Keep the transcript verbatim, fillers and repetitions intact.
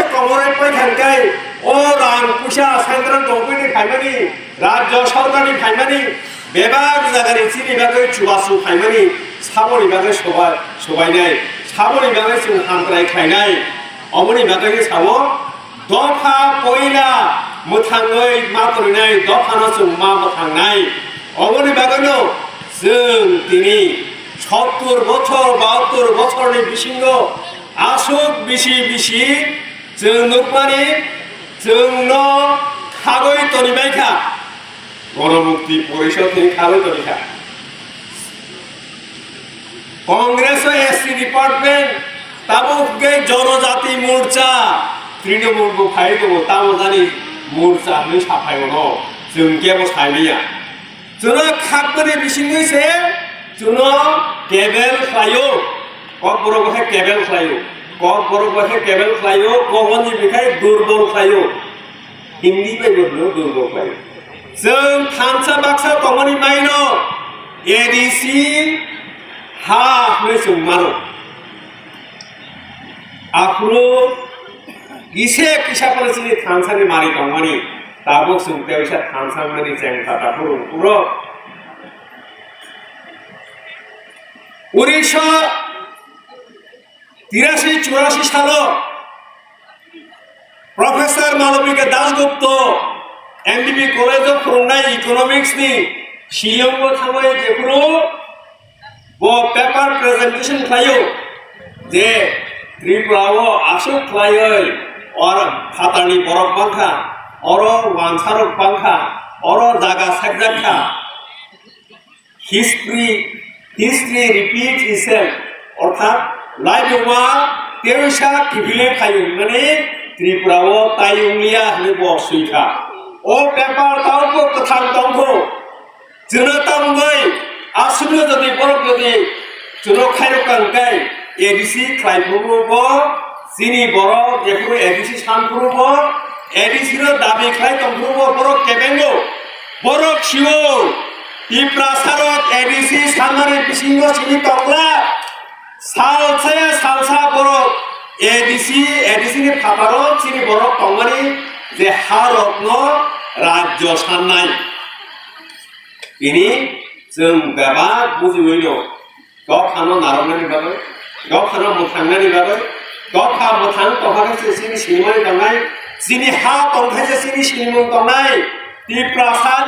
Komoroi paithangkai o rang puisa central government ni phaimani, rajya sarkar ni phaimani, bebak jagani chini bagwi chubachu phaimani, saboni bagwi sobai, sobainai, saboni bagwi chwng hamkrai khlainai, oboni bagwi sao dopha poila mwthangwi ma torinai dophano chwng ma mwthangnai, oboni bagwino chwng tini sottur bochor, bahattor bochorni bisingo aswk bisi bisi chwng nukmani, chwngno khagwi tonibaikha, Ganamukti Porishod hwnwi khagwi tonikha. Congress o S T department, tabuk hwnkhe Jonojati Morcha, Trinamool bo phai tongo, tamo jani Morcha hwnwi saphai ono, chwng kebo saimanya. Chwngno khakmani bisingwi se chwngno kebel khlaio, Kokborok bo khe kebel khlaio, Kokborok bo khe kebel khlaio, Kokborni bikhai durbol khlaio, Hindi bai bo hwno durbol khlaio. Chwng thansa baksa tongmani maino A D C ha hwnwi chwng mano. Aphuru kisa kisa phano chini thansani mari tongmani, tabuk chwng tei kisa thansa wngmani cheng tata phuru phuru. Unisho tirasi churasi salo Professor Malavika Dasgupta M B B College o phwrwngnai economics ni Shillong o thangwi jephuru bo paper presentation khlaio je Tripura o aswk khlaiwi or phatarni borok bangkha, oro wansarok bangkha, oro jaga sakjak kha. History, history repeats itself. Orthat laibuma teisa kiphilwi phaio hwnmani Tripura o tai wngliya hwnwi bo swikha. O paper tabukbo kwthang tongkho. Chwngno tamungwi aswkno jodi borok jodi chwngno khairokka hwnkhe A D C khlai phuru bo chini borok jephuru A D C san phuru bo A D C no dabi khlai tong phuru bo borok kebengo. Borok siwo Tiprasarok A D C sanmani bisingo simi tongla. Salsa ya salsa borok A D C, A D C ni phataro chini borok tongmani je harokno rajyo sannai. Tini chwng bebak bujiwi no, dophano narwknani bagwi, dophano mwthangnani bagwi, dopha mwthang tongkha khe se chini sinimani tongnai, chini ha tongkha se chini sinimung tongnai, Tiprasani